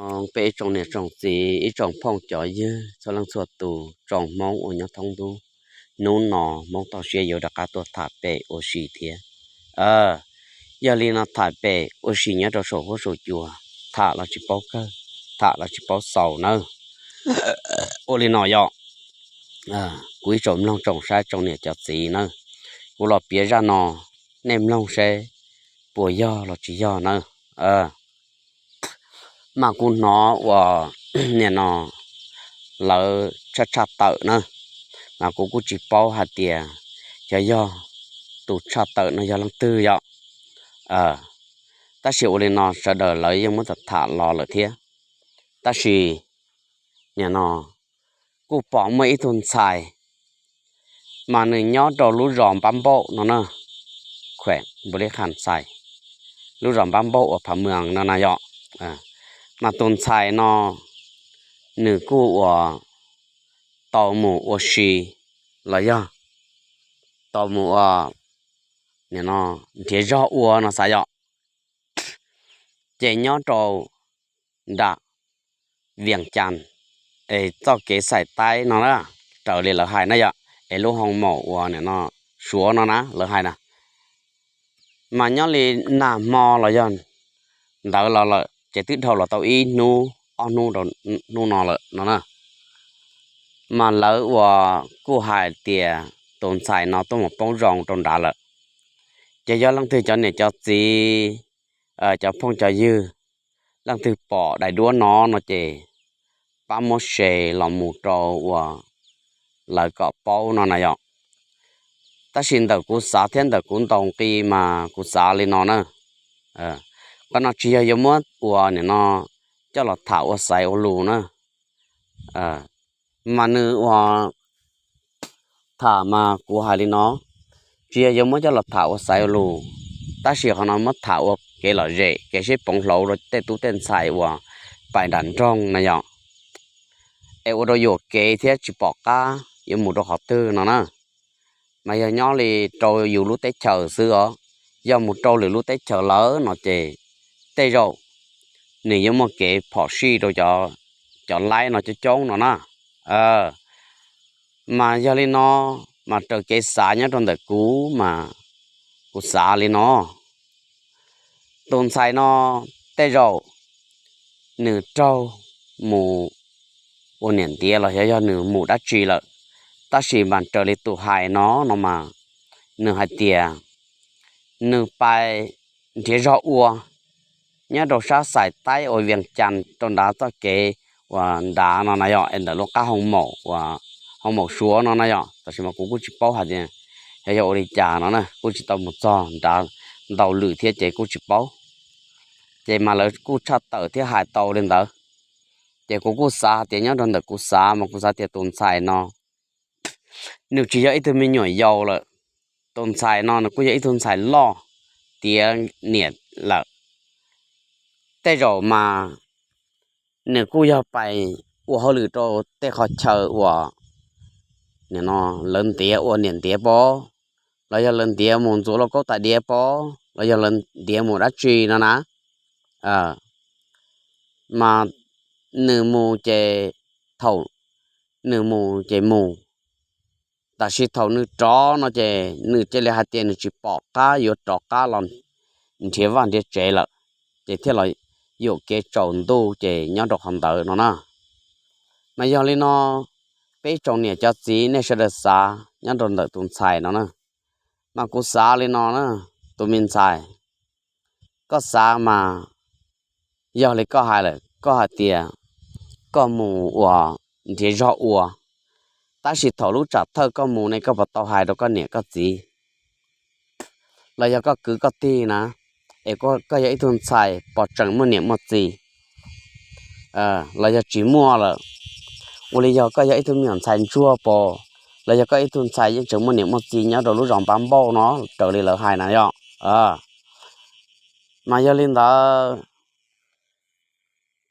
Peb ib tsoom niam tsoom txiv, ib tsoom phooj cov ywg txhua leej txhua tus, tsoom Hmoob uas nyob thoob ntuj, hnub no Hmoob toj siab yuav rov qab tuaj tham pem ua si thiab. Yog li no tham pem ua si nyob rau saum huab saum cua, tham los tsis paub kawg, tham los tsis paub xaus nawb. Ua li no yog, kuv ib tsoom mloog tsoom saib tsoom niam cov txiv nawb, kuv los piav zaj no, nej mloog seb puas yog los tsis yog nawb. Mas kuv hnov uas nim no lawv tshaj tshaj tawm na, mas kuv kuj tsis paub hais tias yog, yog tus tshaj tawm no yog leej twg yom. Tab sis ua li no sawv daws lawv yeej muab tham tham los lawm thiab. Tab sis nim no kuj pom muaj ib tug ntxhais, mas nws nyob rau lub zos Npab Npauj no na, khuem Npu Li Kham Xais, lub zos Npab Npauj uas Phav Mws no na yom. Mas tus ntxhais no nws kuj uas tau mus ua si los yog tau mus ua nrhiav zog ua no xav yom. Ces nyob rau nram Vias Cas, es txoj kev Xais Taib no na, raws li lawv hais na yom, es lub hoo maum uas nim no Suav no na lawv hais na, mas nyob li nag hmo los yog ntawd los lawm ces twb dhau los tau ib hnub ob hnub rau hnub no lawm no na. Mas lawv uas kuj hais tias tus ntxhais no tuaj mus poob zoo rau nrad lawm. Ces yog leej twg cov niam cov txiv, cov phooj cov ywg, leej twg pom daim duab no no ces pab muab share los mus rau uas lawv kom paub no na yom. Tab sis ntawm kuv xav thiab ntawm kuv ntaus nqi mas kuv xav li no na. Qhov no tsis yog yuav muab ua nim no coj los tham ua xaiv ua lus na. Mas nws ua tham mas kuv hais li no, tsis yog yuav muab coj los tham ua xaiv ua lus, tab sis qhov no muab tham ua kev lom zem kev sib poov hlauv rau tej tub tej ntxhais uas pais nram nroog na yom, es ua rau yuam kev thiab tsis pom qab yuav mus rau qhov twg no na. Mas yog nyob li rau yus lub teb chaws xwb os, yog mus rau lwm lub teb chaws lawm no ces tej zaum nws yuav muaj kev phom sij rau cov laib no coob coob no na. Mas yog li no, mas raws kev xav nyob rau ntawm kuv mas kuv xav li no, tus ntxhais no tej zaum nws raug mus ua niam ntiav los yog, yog nws mus dab tsi lawm, tab sis mas raws li tus hais no no mas nws hais tias nws pais nrhiav zog ua nyob rau sab Xais Taib uas Vias Cas rau nrad txoj kev uas nrad no na yom, es ntawm lub qab hoo maum uas hoo maum Suav no na yom. Tab sis mas kuv kuj tsis paub hais tias yog, yog ua li cas no na, kuj tsis tau mus txog nrad ntau lwm thiab ces kuj tsis paub. Ces mas lawv kuj tshaj tawm thiab hais tau li ntawd. Ces kuv kuj xav hais tias nyob rau ntawm kuv xav mas kuv xav tias tus ntxhais no nws tsis yog ib tug me nyuam yaus lawm, tus ntxhais no nws kuj yog ib tug ntxhais loj tiav niam lawm. Tej zaum mas nws kuj yog pais ua hauj lwm rau tej qhov chaw uas nim no lawv ntiav ua niam ntiav pob, los yog lawv ntiav mus ntxuav lauj kaub tais diav pob, los yog lawv ntiav mus dab tsi no na. Mas nws mus ces thaum nws mus ces mus, tab sis thaum nws rov no ces nws cia li hais tias nws tsis pom qab yuav rov qab los nrhiav vaj nrhiav tsev lawm, ces thiaj los yuam kev tsaus ntuj ces nyob rau qhov ntawd no na. Mas yog li no, peb tsoom niam cov txiv nej sawv daws xav nyob rau ntawm tus ntxhais no na. Mas kuv xav li no na, tus me ntxhais, koj xav mas yog li koj hais lawm, koj hais tias koj mus ua nrhiav zog ua, tab sis thaum lub tsam thawj koj mus ne koj puas tau hais rau koj niam koj txiv los yog koj kwv koj tij na, es koj yog ib tug ntxhais pos tseem muaj niam muaj txiv, los yog tsis muaj lawm, ua li yog koj yog ib tug me nyuam ntxhais ntsuag pos, los yog koj ib tug ntxhais yeej tseem muaj niam muaj txiv nyob rau lub zos Npab Npauj no raws li lawv hais na yom. Mas yog li ntawd,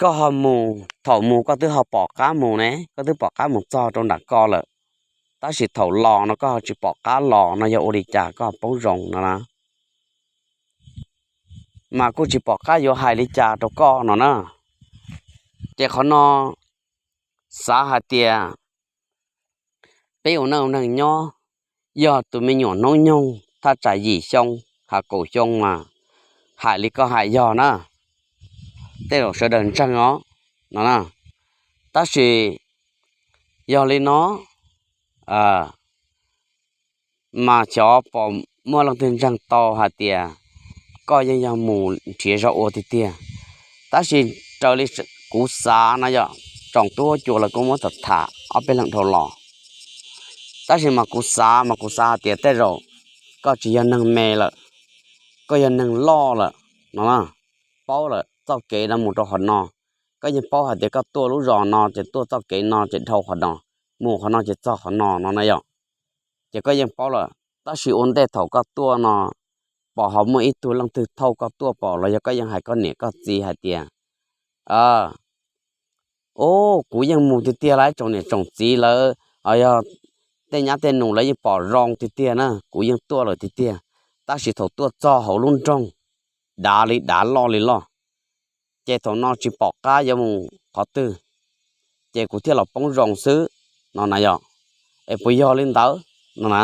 koj ho mus, thaum mus koj twb ho pom qab mus ne, koj twb pom qab mus txog rau nram ko lawm, tab sis thaum los no koj ho tsis pom qab los no yog ua li cas koj ho poob zoo no na? Mas kuj tsis pom qab yuav hais li cas rau koj no na. Ces qhov no xav hais tias peb ua neej ua neeg nyob, yog tus me nyuam hnub nyoog thaj tsam yim xyoo, hais kaum xyoo mas hais li koj hais yog na, tej zaum sawv daws ntseeg os no na. Tab sis yog li no mas xyov pom muaj leej twg ntseeg tau hais tias koj yeej yog mus nrhiav zog ua tiag tiag. Tab sis raws li kuv xav no yog, tsoom tub huab cua lawv kuj muab tham tham ob peb leeg dhau los, tab sis mas kuv xav mas kuv xav hais tias tej zaum koj tsis yog neeg me lawm, koj yog neeg loj lawm no, paub lawm txoj kev no mus rau qhov no. Koj yeej paub hais tias koj tuaj lub zos no ces tuaj txoj kev no ces dhau qhov no, mus qhov no ces txog qhov no no na yom. Ces koj yeej paub lawm, tab sis ua ntej thaum koj tuaj no pom ho muaj ib tug leej twg thauj koj tuaj pom los yog koj yeej hais koj niam koj txiv hais tias, o, kuv yeej mus tiag tiag lawm, tsoom niam tsoom txiv lawv, yog tej nyab tej nus lawv yeej pom zoo tiag tiag na, kuv yeej tuaj lawm tiag tiag. Tab sis thaum tuaj txog hauv lub nroog, dav li dav loj li loj, ces thaum no tsis pom qab yuav mus qhov twg, ces kuv thiaj los poob zoo xwb no na yom. Es puas yog li ntawd no na?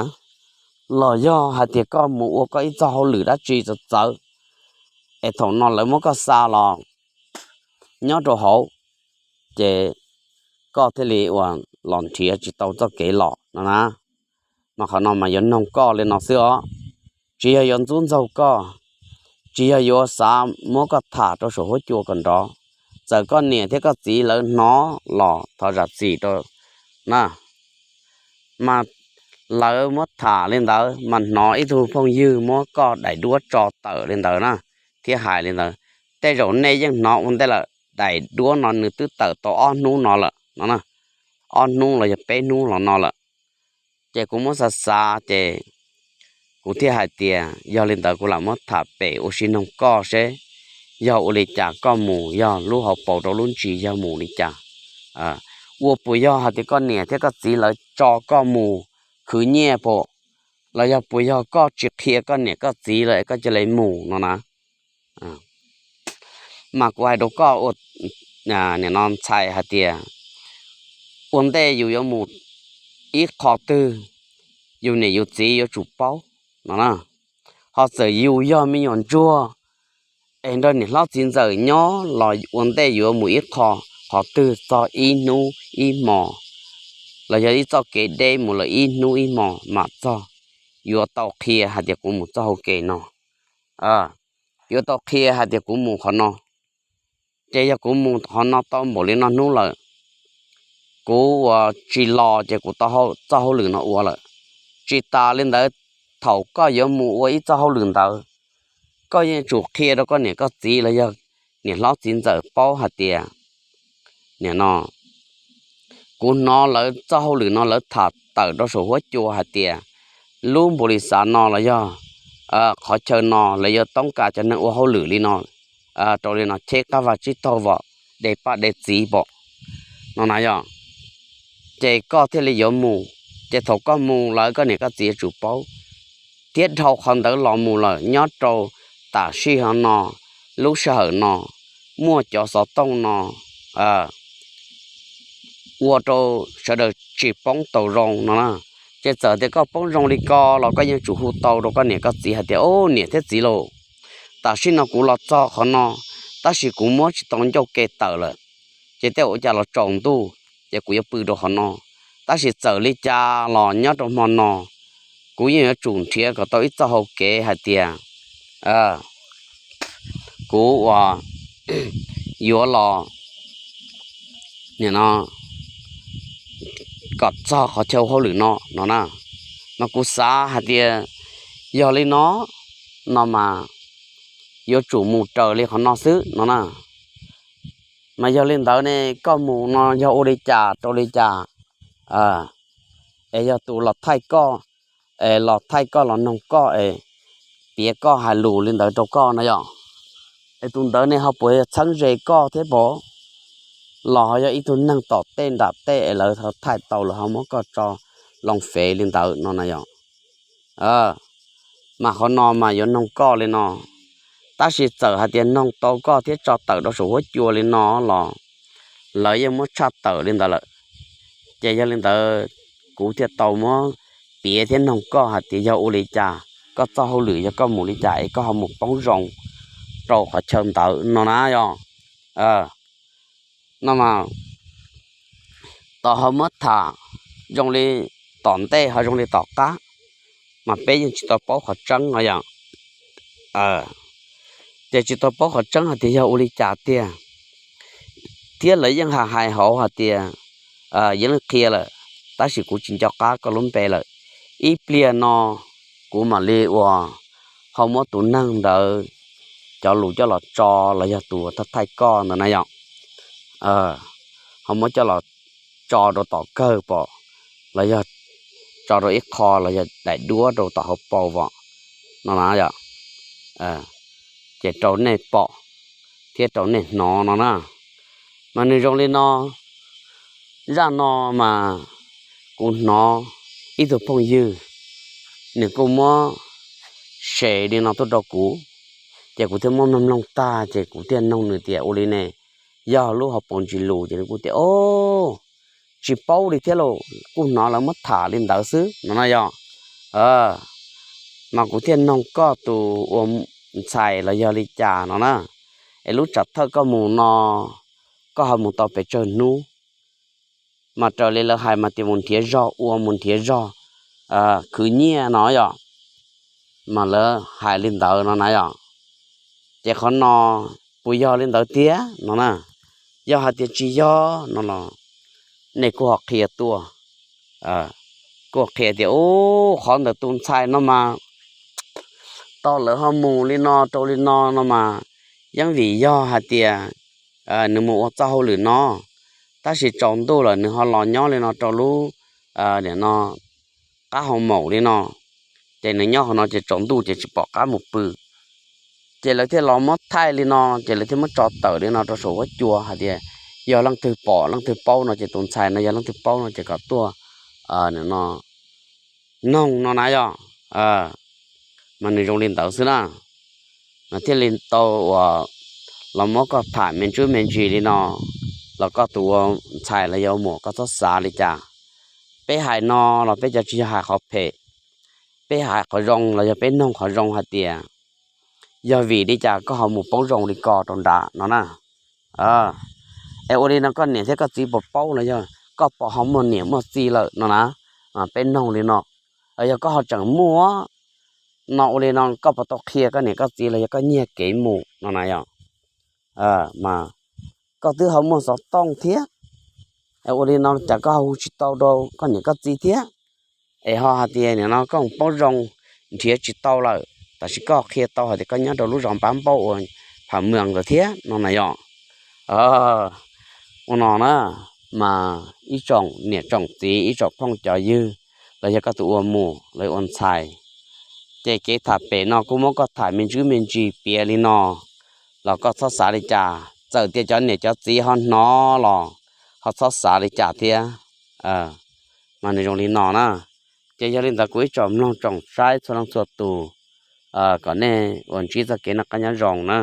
Los yog hais tias koj mus ua koj ib txoj hauj lwm dab tsi txawv txawv, es thaum no lawv muab koj xa los nyob rau hauv, ces koj thiaj li uas los nrhiav tsis tau txoj kev los no na. Mas qhov no mas yuav noog koj li no xwb os, tsis yog yuav ntxub ntxaug koj, tsis yog yuav xav muab koj tham rau saum huab cua kom nrov. Txawm koj niam thiab koj txiv lawv hnov los thov zam txim rau na. Mas lawv muab tham li ntawd mas hnov ib tug phooj ywg muab koj daim duab tso tawm li ntawd na, thiab hais li ntawd, tej zaum nej yeej hnov ua ntej lawm, daim duab no nws twb tawm tau ob hnub no lawm no, ob hnub los yog peb hnub los no lawm. Ces kuv muab xav xav ces kuv thiaj hais tias yog li ntawd kuv lam muab tham pem ua si noog koj seb yog ua li cas koj mus, yog lub hauv paus rau lub ntsis yog mus li cas, ua puas yog hais tias koj niam thiab koj txiv lawv tso koj mus khwv nyiaj pom, los yog puas yog koj tsis qhia koj niam koj txiv lawm es koj cia li mus no na. Mas kuv hais rau koj ua, nim no ntxhais hais tias ua ntej yus yuav mus ib qho twg, yus niam yus txiv yuav tsum paub no na. Ho txawm yus yog me nyuam ntsuag es nrog niam hlob txiv ntxawm nyob los ua ntej yuav mus ib qho, qhov twg txog ib hnub ib hmos, los yog ib txoj kev deb mus lawm ib hnub ib hmos mam txog, yuav tau qhia hais tias kuv mus txoj hauv kev no, yuav tau qhia hais tias kuv mus qhov no. Ces yog kuv mus qhov no tau npaum li no hnub lawm, kuv uas tsis los ces kuv tau txoj hauj lwm no ua lawm. Tsis tas li ntawd, thaum koj yuav mus ua ib txoj hauj lwm ntawd, koj yeej tsum qhia rau koj niam koj txiv los yog niam hlob txiv ntxawm paub hais tias, nim no kuv hnov lawv txoj hauj lwm no lawv tham tawm rau saum huab cua hais tias lub npus lis xav no los yog qhov chaw no lawv yuav toob kas cov neeg ua hauj lwm li no, rau li no cheb qab vaj tsib taug vom, de paj de txiv pom no na yom. Ces koj thiaj li yuav mus, ces thaum koj mus lawm koj niam koj txiv yuav tsum paub. Thiab dhau qhov ntawd los mus lawm nyob rau tam sim no, lub sij hawm no muaj cov xov tooj no ua rau sawv daws tsis poob tau zoo no na. Ces txawm tias koj poob zoo li ko los koj yeej tsum hu tau rau koj niam koj txiv hais tias, o, niam thiab txiv lauj, tam sim no kuv los txog qhov no, tab sis kuv muab tsis tau ncauj ke tawm lawm, ces tej ua cas los tsaus ntuj, ces kuv yuav pw rau qhov no. Tab sis txawm li cas los nyob rau hmo no, kuv yeej yuav tsum nrhiav kom tau ib txoj hau kev hais tias kuv uas yuav los, nim no kom txog qhov chaw hauj lwm no no na. Mas kuv xav hais tias yog li no, no mas yuav tsum mus raws li qhov no xwb no na. Mas yog li ntawd ne, koj mus no yog ua li cas rau li cas, es yog tus los thaij koj, es los thaij koj los noog koj es piav koj hais lus li ntawd rau koj no yom, es tus ntawd ne ho puas yog txheeb ze koj thiab pom, los ho yog ib tug neeg tom tej nram tej es lawv thaij tau lawv ho muab koj tso loo fev li ntawd no na yom. Mas qhov no mas yuav noog koj li no, tab sis txawm hais tias noog tau koj thiab tso tawm rau saum huab cua li no los lawv yeej muab tshaj tawm li ntawd lawm. Ces yog li ntawd, kuv thiaj tau muab piav thiab noog koj hais tias yog ua li cas, koj txoj hauj lwm yog koj mus li cas es koj ho mus poob zoo rau qhov chaw ntawd no na yog. No mas, tos ho muab tham zoo li tom ntej ho zoo li tom qab, mas peb yeej tsis tau paub qhov tseeb no yog. Ces tsis tau paub qhov tseeb hais tias yog ua li cas tiag, thiab lawv yeej hais hais hauv hais tias, yeej qhia lawm, tab sis kuv tsis nco qab koj lub npe lawm. Ib pliag no kuv mam li ua, ho muab tus neeg ntawd cov lus coj los tso, los yog tus thaij thaij koj ntawd na yog, ho muab coj los tso rau tom kawg pom, los yog tso rau ib qho los yog daim duab rau tom hauv paus vom no na yog, ces rau nej pom thiab rau nej hnov no na. Mas nws zoo li no, zaj no mas kuv hnov ib tug phooj ywg nws kuj muab share li no tuaj rau kuv, ces kuv thiaj muab mloog mloog tag ces kuv thiaj noog nws tias ua li ne, yog lub hauv paus ntsis lus? Ces nws kuj tias, o, tsis paub li thiab lauj, kuj hnov lawv muab tham li ntawd xwb no na yog. Mas kuv thiaj noog koj tus ua ntxhais los yog li cas no na, es lub tsam thawj koj mus no, koj ho mus tau pes tsawg hnub? Mas raws li lawv hais mas tias mus nrhiav zog ua, mus nrhiav zog khwv nyiaj no yog, mas lawv hais li ntawd no na yog. Ces qhov no puas yog li ntawd tiag no na? Yog hais tias tsis yog no los nej kuj ho qhia tuaj, kuj qhia tias, u, qhov ntawm tus ntxhais no mas tau lawv ho mus li no rau li no no mas, yeej vim yog hais tias nws mus ua txoj hauj lwm no, tab sis tsaus ntuj lawm nws ho los nyob li no rau lub, nim no, qab hau maum li no, ces nws nyob qhov no ces tsaus ntuj ces tsis pom qab mus pw. Ces lawv thiaj los muab thaij li no, ces lawv thiaj muab tso tawm li no rau saum huab cua hais tias yog leej twg pom leej twg paub no ces tus ntxhais no yog leej twg paub no ces kom tuaj, nim no, noog no na yog. Mas nws zoo li ntawd xwb na, mas thiaj li tau uas los muab koj tham me ntsis me ntsis li no, los koj tus ua ntxhais los yog ua muam koj txhob xav li cas. Peb hais no los peb cov tsis yog hais qhov phem, peb hais qhov zoo los yog peb noog qhov zoo hais tias yog vim li cas koj ho mus poob zoo li ko rau nrad no na. Es ua li no koj niam thiab koj txiv puas paub los yog koj puas ho muaj niam muaj txiv lawm no na? Peb noog li no, yog koj ho tseem muaj no ua li no koj puas tau qhia koj niam koj txiv los yog koj nyiag kev mus no na yog? Mas koj twb ho muaj xov tooj thiab, ua li no cas koj ho hu tsis tau rau koj niam koj txiv thiab? Es ho hais tias nim no koj mus poob zoo nrhiav tsis tau lawm, tab sis koj qhia tau hais tias koj nyob rau lub zos npab npauj ua phav mws ntawd thiab no na yog? Ua no na, mas ib tsoom niam tsoom txiv ib tsoom phooj cov ywg los yog koj tus ua muam los ua ntxhais, ces kev tham pem no kuj muab koj tham me ntsis me ntsis piav li no los koj txhob xav li cas. Txawm tias cov niam cov txiv ho hnov los ho txhob xav li cas thiab. Mas nws zoo li no na. Ces yog li ntawd kuv ib tsoom mloog tsoom saib txhua leej txhua tus, kom nej uas ntsib txoj kev noj qab nyob zoo na.